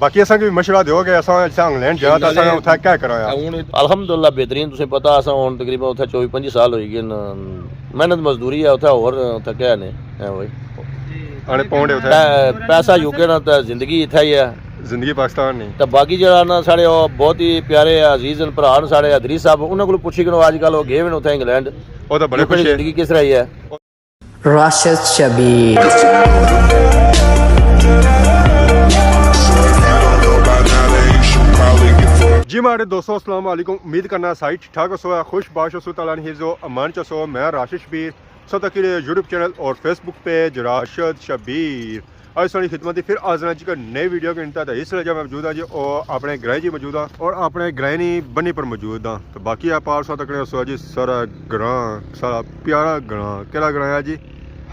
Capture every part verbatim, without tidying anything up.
باقی اساں کی مشورہ دیو کہ اساں اتھاں انگلینڈ جانا تاں اساں اتھا کیا کراں؟ ہن الحمدللہ بہترین، تساں پتہ اساں ہن تقریباً اتھا چوبی پنجی سال ہوئی گئے ن۔ محنت مزدوری ہے اتھا، ہور اتھا کیا نے؟ ہے بھائی۔ آنے پاؤنڈ ہے اتھا۔ پے-، پیسہ یو کے نا تے زندگی اتھا ہی ہے۔ زندگی پاکستان نہیں۔ تے باقی جڑا نا ساڑے او بہت ہی پیارے عزیز ہن، بھرا ہن ساڑے ادریس صاحب، انہاں کولوں پچھی کنو اج کل او گئے ہوئے نے اتھا انگلینڈ۔ او تاں بڑے یو کے خوش دی ہے۔ زندگی کس طرح ہی ہے؟ راشد شبیر۔ جی ماڑے دوستو، السلام علیکم۔ امید کرنا ساری ٹھیک ٹھاک ہوسو، خوش باش ہوسو، تعالیٰ نے حفظ و امان چ ہوسو۔ میں راشد شبیر، سو تکی رہے یوٹیوب چینل اور فیس بک پیج راشد شبیر۔ اج ساری خدمت دی پھر حاضر ہاں جی ایک نئی ویڈیو کے انتہا۔ اس ویلے جا میں موجود ہاں جی او اپنے گرائیں جی موجود ہاں اور اپنے گرائیں نی بنی پر موجود ہاں۔ تو باقی اے پار سو تکنے ہوسو جی سارا گراں، سارا پیارا گراں۔ کیڑا گراں ہے جی؟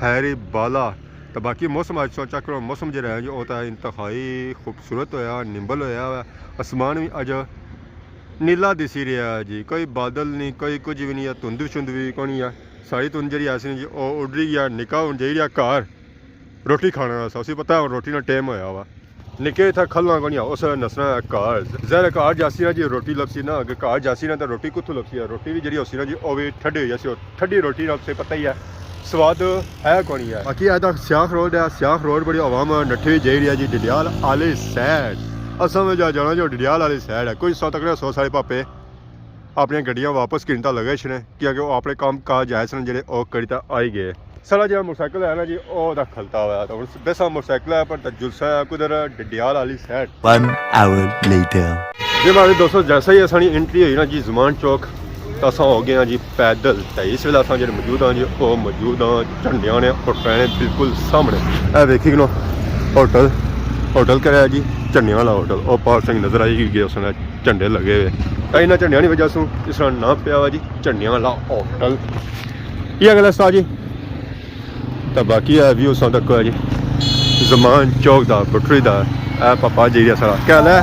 ہیری بالا۔ تو باقی موسم اج سو چیک کرو، موسم جیڑا ہے جی او تاں انتہائی خوبصورت ہویا، نمبل ہویا ہوا۔ آسمان وی اج نیلا دسی رہیا ہے جی، کوئی بادل نہیں، کوئی کچھ وی نہیں ہے، دھند شند وی کونی ہے۔ ساری دھند جیڑی ایسی نہیں جی او اڈری گیا، نکا ہن جائی رہیا گھر روٹی کھانے واسطے۔ اسی پتہ ہے ہن روٹی نا ٹائم ہویا ہوا۔ نکے اتھا کھلنا کونی آ، اس ویلے نسنا ہے گھر۔ ظاہر ہے گھر جاسی نا جی روٹی لبسی نا، اگر گھر جاسی نا تے روٹی کتھوں لبسی ہے؟ روٹی وی جیڑی ہوسی نا جی او وی ٹھڈی ہوئی جاسی، اور ٹھڈی روٹی نا تساں پتہ ہی ہے سواد ہے کونی ہے۔ باقی اے تاں سیاخ روڈ ہے، سیاخ روڈ بڑی عوام نٹھی ہوئی جائی رہی ہے جی ڈڈیال آلی سائیڈ۔ اساں وی جا جانا جو ڈڈیال آلی سائیڈ ہے۔ کوئی سو تکنے سو سارے پاپے اپنی گڈیاں واپس گھن تاں لگے شنے، کیونکہ او اپنے کام کاج آئے سن جیڑے او کری تاں آئی گئے۔ ساڑا جیڑا موٹر سائیکل ہے نا جی، او تاں کھلتا ہوا ہے۔ تاں ہن بیساں موٹر سائیکل ہے پر تاں جلساں ہے کدھر ڈڈیال آلی سائیڈ۔ One hour later. جی ماڑے دوستو، جیسا ہی اساں نی انٹری ہوئی نا جی زمان چوک، تاں اساں ہو گئے ہاں جی پیدل۔ تے اس ویلے اساں جیڑے موجود ہاں جی، او موجود ہاں جھنڈیاں نے اور پرانے بالکل سامنے۔ اے ویکھی کنو ہوٹل، ہوٹل کرا ہے جی جھنڈیاں والا ہوٹل۔ او پار سنگ نظر آئی گئے اس نے جھنڈے لگے ہوئے۔ تاں انہاں جھنڈیاں نی وجہ سوں اس نا نام پیا ہوا جی جھنڈیاں والا ہوٹل۔ یہ گل ہے استاد جی۔ تے باقی اے ویو ساں تکو جی زمان چوک دا، بٹھری دا، اے پاپا جی دا سارا کیا حال ہے؟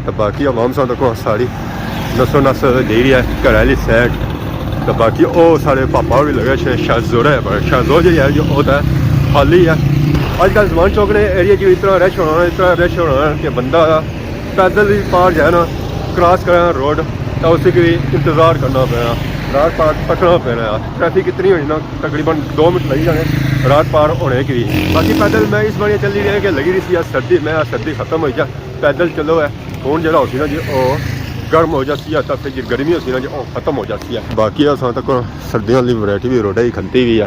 تے باقی عوام ساں تکو ساری نسو نس جائی رہی ہے گھر آلی سائیڈ۔ تے باقی او سارے پاپا وی لگے شے شاہ زور ہے، پر شاہ زور جیڑی ہے جو او تے خالی ہے۔ اج کل زمان چوک نے ایریا جو اتنا رش ہونا، اتنا رش ہونا کہ بندہ پیدل وی پار جائے نا، کراس کرنا روڈ، تاں اسی کی وی انتظار کرنا پینا، راہ پار تکنا پینا۔ ٹریفک اتنی ہونی نا، تقریباً دو منٹ لگی جانے راہ پار ہونے کی وی۔ باقی پیدل میں اس باری چلی رہے کہ لگی رہی سی سردی، میں سردی ختم ہوئی جا، پیدل چلو ہے۔ ہن جیڑا ہوسی نا جی، او گرم ہو جاسی ہے، تاں پھر جی گرمی ہوسی نا جی، او ختم ہو جاسی ہے۔ باقی اساں تک سردیاں والی ورائٹی وی روڈا ہی کھلتی وی ہے۔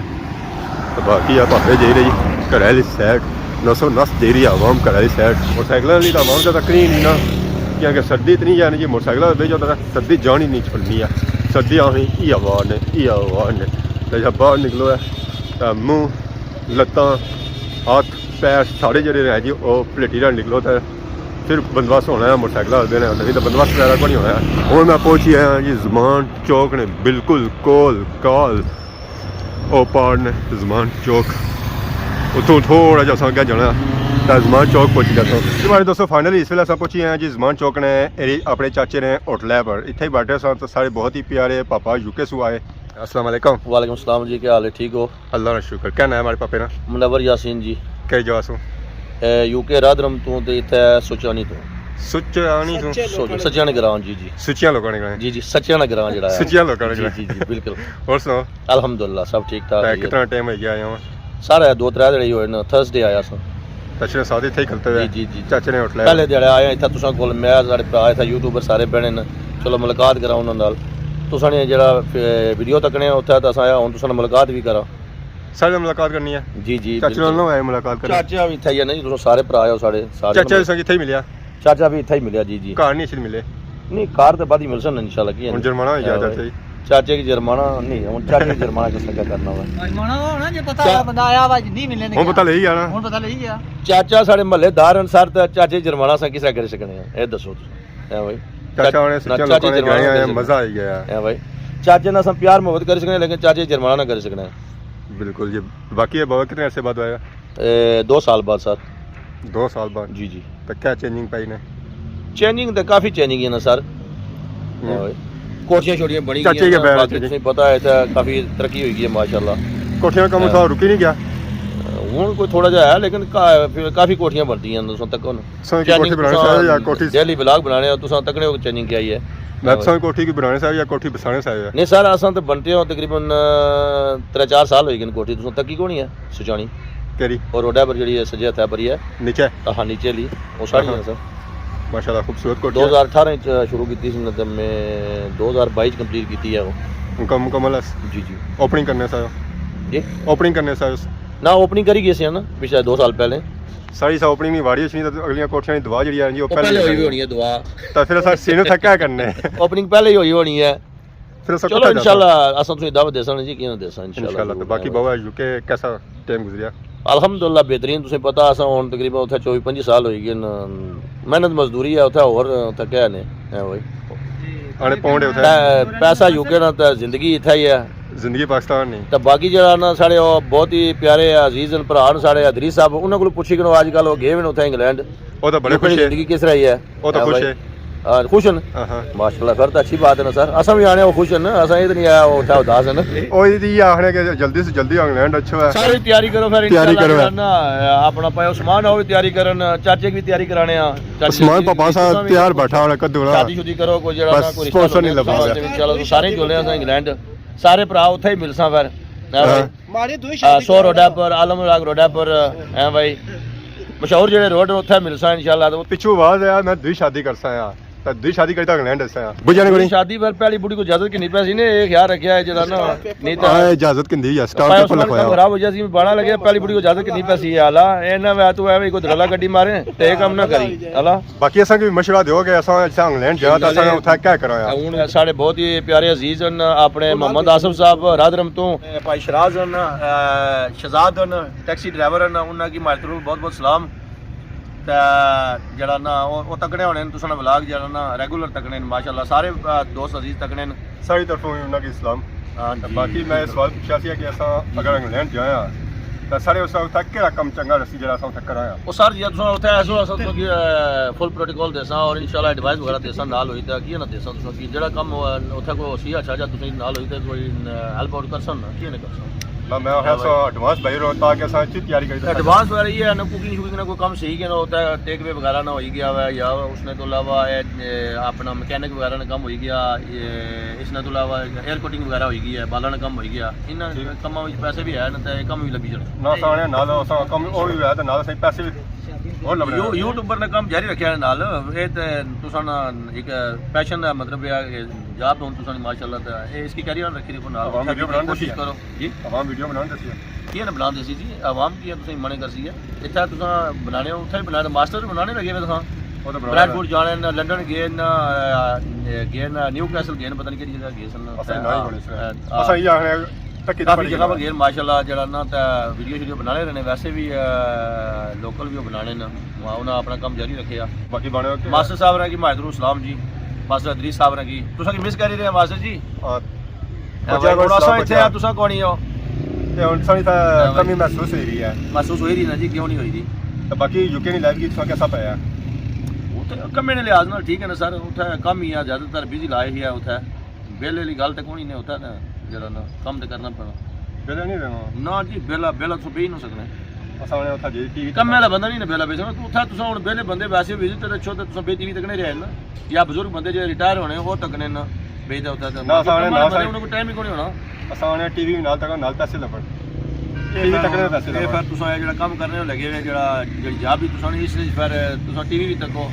تے باقی آ پاپے جائی رہی گھر آلی سائیڈ، نسو نس جائی رہی عوام گھر آلی سائیڈ۔ موٹر سائیکلاں والی تاں عوام زیادہ تکری نہیں نا، کیونکہ سردی اتنی ہے نا جی، موٹر سائیکلاں تے بہی جاؤ تاں سردی جان ہی نہیں چھوڑنی ہے۔ سردی آنی ای ہوا نے، ای ہوا نے۔ تے جب باہر نکلو ہے تاں منہ، لتاں، ہاتھ، پیر سارے جیڑے رہ جی، او پلیٹی نال نکلو تے پھر بندوبست ہونا ہے موٹر سائیکل والے دن، نہیں تو بندوبست وغیرہ کوئی نہیں ہونا ہے۔ ہن میں پہنچی آیا جی زمان چوک نے بالکل کول کال۔ او پار نے زمان چوک، اتھوں تھوڑا جہا اساں اگے جانا ہے، تے زمان چوک پہنچی جاساں۔ جی ماڑے دوستو، فائنلی اس ویلے اساں پہنچی آئے ہیں جی زمان چوک نے، ایری اپنے چاچے نے ہوٹل ہے پر اتھے ہی بیٹھے ساں، تے سارے بہت ہی پیارے پاپا یو کے سوں آئے۔ السلام علیکم۔ وعلیکم السلام جی، کیا حال ہے؟ ٹھیک ہو؟ اللہ نا شکر۔ کیا نام ہے ماڑے پاپے نا؟ منور یاسین جی۔ کہڑی جگہ سوں؟ اے، یو کے رادرم توں تے اتھے سوچانی توں۔ سوچانی توں؟ سوچ-، سچیاں نے گراں، جی، جی۔ سچیاں لوکاں نے گراں؟ جی، جی، سچیاں نے گراں جڑا ہے۔ سچیاں لوکاں نے جی، گراں۔ جی، جی، بالکل۔ اور سناؤ؟ الحمدللہ، سب ٹھیک ٹھاک تے ہے۔ کتنا ٹائم ہو گیا آیا ہوا؟ سارا دو ترے دن ہی ہوئے نا، تھرسڈے آیا سا۔ اچھا، ساتھ اتھے ہی کھلتے ہوئے؟ جی، جی، جی۔ چاچے نے ہوٹل ہے؟ پہلے دیہاڑے آیا اتھا تساں کول، میں، ساڑے بھرا اتھا یوٹیوبر سارے بہنے نا، چلو ملاقات کراں انہاں نال۔ تساں نے جڑا، اے، ویڈیو تکنے اتھا تے اساں آیا، ہن تساں نال ملاقات وی کراں۔ ساڑے نال ملاقات کرنی ہے؟ جی، جی، چاچے نال بالکل۔ نہ ہویا ملاقات کرنی؟ چاچا وی اتھا ہی ہے نا جی، تساں سارے بھرا ہو ساڑے، سارے چاچا نال۔ تساں کتھے ہی ملیا؟ چاچا وی اتھا ہی ملیا جی، جی۔ گھر نہیں اسی ملے؟ نہیں، گھر تے بعد ہی ملسن انشاءاللہ، کی ہے ہن نا؟ جرمانہ ہوئی گیا ہاں چاچا بھائی۔ جی۔ چاچے کی جرمانہ نہیں، ہن چاچے کی جرمانہ کسا کیا کرنا ہوا؟ جرمانہ ہونا جی، پتہ چا-، ہے بندہ آیا ہوا جی، نہیں ملنے ہن پتہ لگی گیا نا۔ ہن پتہ لگی گیا۔ چاچا ساڑے محلے دار ہن سر، تے چاچے جرمانہ اساں کسا کری سکنے ہیں؟ اے دسو تساں۔ اے بھائی۔ چاچا ہونے نہ سچے چاچے لوکاں نے جرمانہ گرائیاں نہیں آئے، کری سکنے۔ مزہ آئی گیا۔ اے بھائی۔ چاچے نال اساں پیار محبت کری سکنے، لیکن چاچے جرمانہ نہ کری سکنے۔ بالکل جی۔ باقی یہ بابا کتنے عرصے بعد آیا؟ اے، دو سال بعد سر۔ دو سال بعد؟ جی، جی۔ تو کیا چینجنگ پائی نے؟ چینجنگ تے کافی چینجنگ ہے نا سر۔ ہوں۔ اے بھائی۔ کوٹھیاں شوٹھیاں بنی چاچے گئیاں کے نا، پیر باقی چینجنگ۔ تساں پتہ ہے اتھا کافی ترقی ہوئی گئی ہے ماشاءاللہ۔ کوٹھیاں کم ہاں۔ تھا رکی نہیں گیا؟ ہن کوئی تھوڑا جہا ہے، لیکن کا-، کافی کوٹھیاں بنتیاں تساں تکو نا۔ سویں کی کوٹھی بنانے سا یا کوٹھی؟ ڈیلی ولاگ بنانے آ، تساں تکنے ہو چینجنگ کیا ہی ہے۔ میں سویں کوٹھی کی بنانے سا یا کوٹھی بسانے سا ہے؟ نہیں سر، اساں تے بنتے ہو تقریباً، آ، ترے چار سال ہوئی گئے کوٹھی، تساں تکی کونی ہے سچانی؟ کیری؟ اور روڈا پر جڑی ہے سجے ہتھے پر ہی ہے۔ نیچے؟ ہاں، نیچے لی، وہ ساڑی ہاں۔ ہے سر۔ ماشاءاللہ، خوبصورت کوٹھی ہے۔ دو ہزار اٹھارہ وچ شروع کیتی سی نا، تے میں دو ہزار بائی وچ کمپلیٹ کیتی ہے وہ۔ مکم-، مکمل ہے۔ جی، جی۔ اوپننگ کرنے سا؟ جی؟ اوپننگ کرنے سا؟ نہ، اوپننگ کری گئے سی نا، پچھلے دو سال پہلے۔ ساری سا اوپننگ نہیں واڑی اچھنی، تے اگلیاں کوٹھیاں دی دعا جڑی آ جی، وہ وہ پہلے پہلے ہوئی ہوئی ہونی ہے دعا۔ تے پھر اساں سینے تھکا کرنے۔ اوپننگ پہلے ہی ہوئی ہونی ہے۔ پھر اساں چلو کٹھا انشاءاللہ جانا۔ اساں تساں دعوت دیساں جی، کیوں نہ دیساں انشاءاللہ انشاءاللہ۔ ضرور تے باقی آواں۔ بابا یو کے کیسا ٹائم گزریا؟ الحمدللہ بہترین، تساں پتہ اساں ہن تقریباً اتھے چوبی پنجی سال ہوئی گئے ن۔ محنت مزدوری ہے اتھے، اور اتھے کیا نے؟ ہے بھائی۔ آنے پاؤنڈ ہے اتھے۔ پے-، پیسہ یو کے نا تے زندگی اتھے ہی ہے۔ زندگی پاکستان نہیں۔ تے باقی جڑا نا ساڑے او بہت ہی پیارے عزیز ہن، بھرا ہن ساڑے ادریس صاحب، انہاں کولوں پچھی کنو اج کل او گئے ہوئے نے اتھے انگلینڈ۔ او تے بڑے یو کے خوش نی ہے۔ زندگی کس طرح ہی ہے؟ او تے ہے خوش بھائی۔ ہے۔ ہاں، خوش ہن؟ ہاں، ہاں۔ ماشاءاللہ، پھر تے اچھی بات ہے نا سر۔ اساں وی آنے او خوش ہن، اساں اے تے نہیں آیا او اتھے اداس ہن۔ او اے تے آخنے کہ جلدی سے جلدی انگلینڈ اچھو ہے۔ ساری تیاری کرو پھر تیاری انشاءاللہ کرو۔ جڑا نا اپنا پایا عثمان او وی تیاری کرن، چاچے کی وی تیاری کرانے آ۔ چاچے عثمان جی، پاپا سا تساں وی تیار بیٹھا ہونا کدوں نا۔ شادی شودی کرو کوئی جڑا بس نا کوئی رشتہ سپانسر نہیں لبھا انشاءاللہ۔ پیا۔ انشاءاللہ سارے جلنے اساں انگلینڈ۔ سارے بھرا اتھے ہی ملساں پھر۔ ہاں۔ ماڑے دوئی آ، شادی سو روڈا پر، عالم راگ روڈا پر، ہیں بھائی، مشہور جڑے روڈ اتھے ملساں انشاءاللہ۔ تے پچھوں آواز آیا، میں دوئی شادی کرساں آ، تے دوئی شادی کری تے انگلینڈ اساں آ۔ بجھا نے کوئی شادی پر پہلی بڑی کو اجازت کنی پیسی نے، اے خیال رکھیا ہے جڑا نا، نہیں تے آ، اجازت کندی ہے، سٹار پایا پیپر عثمان لکھوایا۔ خراب ہو جاسی، باڑا لگے، پہلی بڑی کو اجازت کنی پیسی ہے، آلا، اے نہ وے تو ایویں کوئی دھڑلا گڈی مارے، تے اے کم نہ کری، آلا۔ باقی اساں کی مشورہ دیو کہ اساں، اساں انگلینڈ جانا تے اساں اتھا کیا کراں؟ ہن ساڑے بہت ہی پیارے عزیز ہن، اپنے محمد آصف صاحب، رادرم تو، اے، بھائی شراز ہن، اے، شہزاد ہن، ٹیکسی ڈرائیور ہن، انہاں کی ماڑے طرف بہت بہت سلام۔ تے جڑا نا، او، او تکنے ہونے ہن، تساں نا ولاگ جڑا نا، ریگولر تکنے ہن، ماشاءاللہ، سارے، اے، دوست عزیز تکنے ہن۔ ساڑی طرفوں وی انہاں کی سلام۔ ہاں تے جی، باقی میں بالکل۔ سوال پچھیا سی کہ اساں جی، اگر جی۔ انگلینڈ جایا، تے ساڑے اس اتھا کیڑا کم چنگا رسی جڑا اساں اتھا کرایا؟ او سر جی، تساں اتھے ایسو، اساں تساں کی، اے، فل پروٹوکول دیساں اور انشاءاللہ ایڈوائس وغیرہ دیساں نال ہوئی تے، کیاں نہ دیساں تساں کی جڑا کم، اے، اتھے کوئی ہوسی اچھا جا تساں نال ہوئی تے کوئی، اے، ہیلپ آؤٹ کرسن نا، کیاں نہ کرسن؟ نہ، میں آخیا سا ایڈوانس بھائی رہو تاکہ اساں اچھی تیاری کری سکاں۔ ایڈوانس وغیرہ یہ ہے نا، کوکنگ شوکنگ نا کوئی کم صحیح کہ نہ ہوتا ہے، ٹیک اوے وغیرہ نہ ہوئی گیا ہوا یا اس نے تو علاوہ، اے، اے، اپنا میکینک وغیرہ نا کم ہوئی گیا، اے، اس نے تو علاوہ ایئر کٹنگ وغیرہ ہوئی گئی ہے، بالاں نا کم ہوئی گیا، انہاں ٹھیک۔ کماں وچ پیسے بھی ہے نا تے کم بھی لگی جانا۔ نہ، اساں نے نال اساں کم اور بھی ہویا تے نال اساں پیسے بھی اور لبنے یو-، ہونے۔ یوٹیوبر نا کم جاری رکھیا ہے نال، اے تے تساں نا ایک پیشن ہے، مطلب اے کہ جاب ہن تساں نے ماشاءاللہ تے اے اس کی کیریئر رکھی رکھو نال، عوام اتھا ویڈیو بھی بنان کوشش دسی ہے۔ کرو۔ جی؟ عوام ویڈیو بنان دسی ہے۔ کیاں نہ بنان دسی جی؟ عوام کیاں تساں منع کرسی ہے؟ اتھا تساں بنانے ہو، اتھا ہی بنانے، ماسٹر بنانے لگے ہوئے تساں۔ او تے بنانے بریڈ فورڈ جانے نا، لندن گئے نا، اے، گئے نا، نیو کیسل گئے نا، پتہ نہیں کیڑی جگہ گئے سن۔ اساں نہ ہی بنے سن۔ اے، اساں یہ آخنے تکی کافی جگہ پر گئے ماشاءاللہ جڑا نا تے ویڈیو شیڈیو بنانے رہنے، ویسے بھی، اے، لوکل بھی بنانے نا، انہاں اپنا کم جاری رکھیا۔ باقی بنے ماسٹر صاحب رہے کی ماڑے طرف سلام جی، ماسٹر ادریس صاحب رہے کی، تساں کی مس کری رہے ہیں ماسٹر جی۔ ہاں۔ اے بھائی، ہن اساں اتھے آ، تساں کونی ہو۔ تے ہن ساڑی تے ہاں بھائی۔ کمی محسوس ہوئی رہی ہے۔ محسوس ہوئی رہی نا جی، کیوں نہیں ہوئی رہی؟ تے باقی یو کے نی لائف کی تساں کیسا پایا؟ اتھے کمے نے لحاظ نال ٹھیک ہے نا سر، اتھے کم ہی ہے، زیادہ تر بزی لائف ہی ہے اتھے۔ بیلے والی گل تے کونی نے اتھے تے جڑا نا کم تے کرنا پینا۔ بیلے نہیں رہنا؟ نا جی، بیلا، بیلا تساں بہی نہ سکنے۔ اساں نے اتھے جی ٹی وی کمے والا بندہ نہیں نا بیلا بہی سکنا۔ اتھے تساں ہن بیلے بندے ویسے وزٹ تے اچھو تے تساں بے ٹی وی تکنے رہے نا۔ یا بزرگ بندے جڑے ریٹائر ہونے، او تکنے نا۔ بھیجدا اتھا تے نہ، اساں نے، نہ، کماں نے، اساں انہاں کو ٹائم ہی کوئی ہونا۔ اساں نے ٹی وی نال تکنا، نال پیسے لبن۔ ٹی وی تکنے تے پیسے اے لبن۔ پھر تساں اے جڑا کم کرنے ہو لگے ہوئے، جڑا، جڑی جاب بھی تساں نے اس وچ پھر تساں ٹی وی بھی تکو۔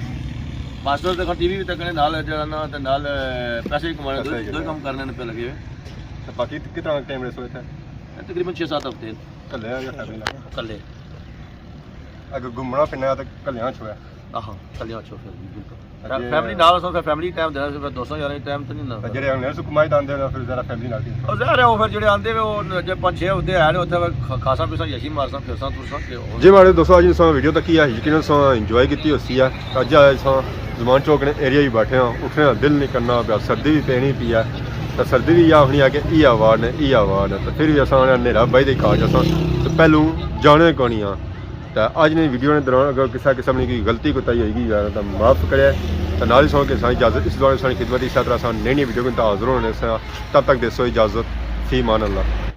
ماسٹر تکو، ٹی وی بھی تکنے، نال جڑا نا تے نال پیسے بھی کمانے، پیسے دو، بھی دو کمانے۔ کم کرنے نے پہ لگے ہوئے۔ تے باقی کتنا ٹائم رہسو اتھے؟ تقریباً چھ ست ہفتے۔ کلے آ یا فیملی نال؟ کلے۔ اگر گھومنا پھرنا ہے تے کلیاں چھوڑا۔ آہا، کلیاں چھوڑ پھر بھی بالکل۔ جے فیملی نال اساں فیملی ٹائم دینا، صرف دوستاں یاراں ٹائم تے نہیں نا۔ تے جڑے انگلینڈ سوں کمائی تے آندے نے، پھر ذرا فیملی نال بھی۔ او ظاہر ہے، او پھر جڑے آندے وے، او جے پنج چھ ہفتے ہے نے، اتھے کھاسا پیسا یشی مارساں، پھرساں ترساں تے ہور۔ جی ماڑے دوستو، اج اساں ویڈیو تکی ہے، یقیناً اساں انجوائے کیتی ہوسی ہے۔ اج اساں زمان چوک نے ایریا ہی بیٹھے ہاں، اٹھنے نا دل نہیں کرنا پیا، سردی بھی پینی پی ہے۔ تے سردی بھی یہ آخنی ہے کہ ای آوار نے، ای آوار نے۔ تے پھر بھی اساں آنے نیرا بائی دے کھا جاساں۔ تے پہلوں جانے کونی ہاں۔ تے اج نے ویڈیو نے دوران اگر کسے قسم نی کوئی غلطی کوتاہی ہوئی گئی ہے تاں معاف کرے۔ تے نال ہی سو کہ ساری اجازت، اس دوران ساری خدمت، اس طرح ساری نئی نئی ویڈیو کے حاضر ہونے سے۔ تب تک دیسو اجازت، فی امان اللہ۔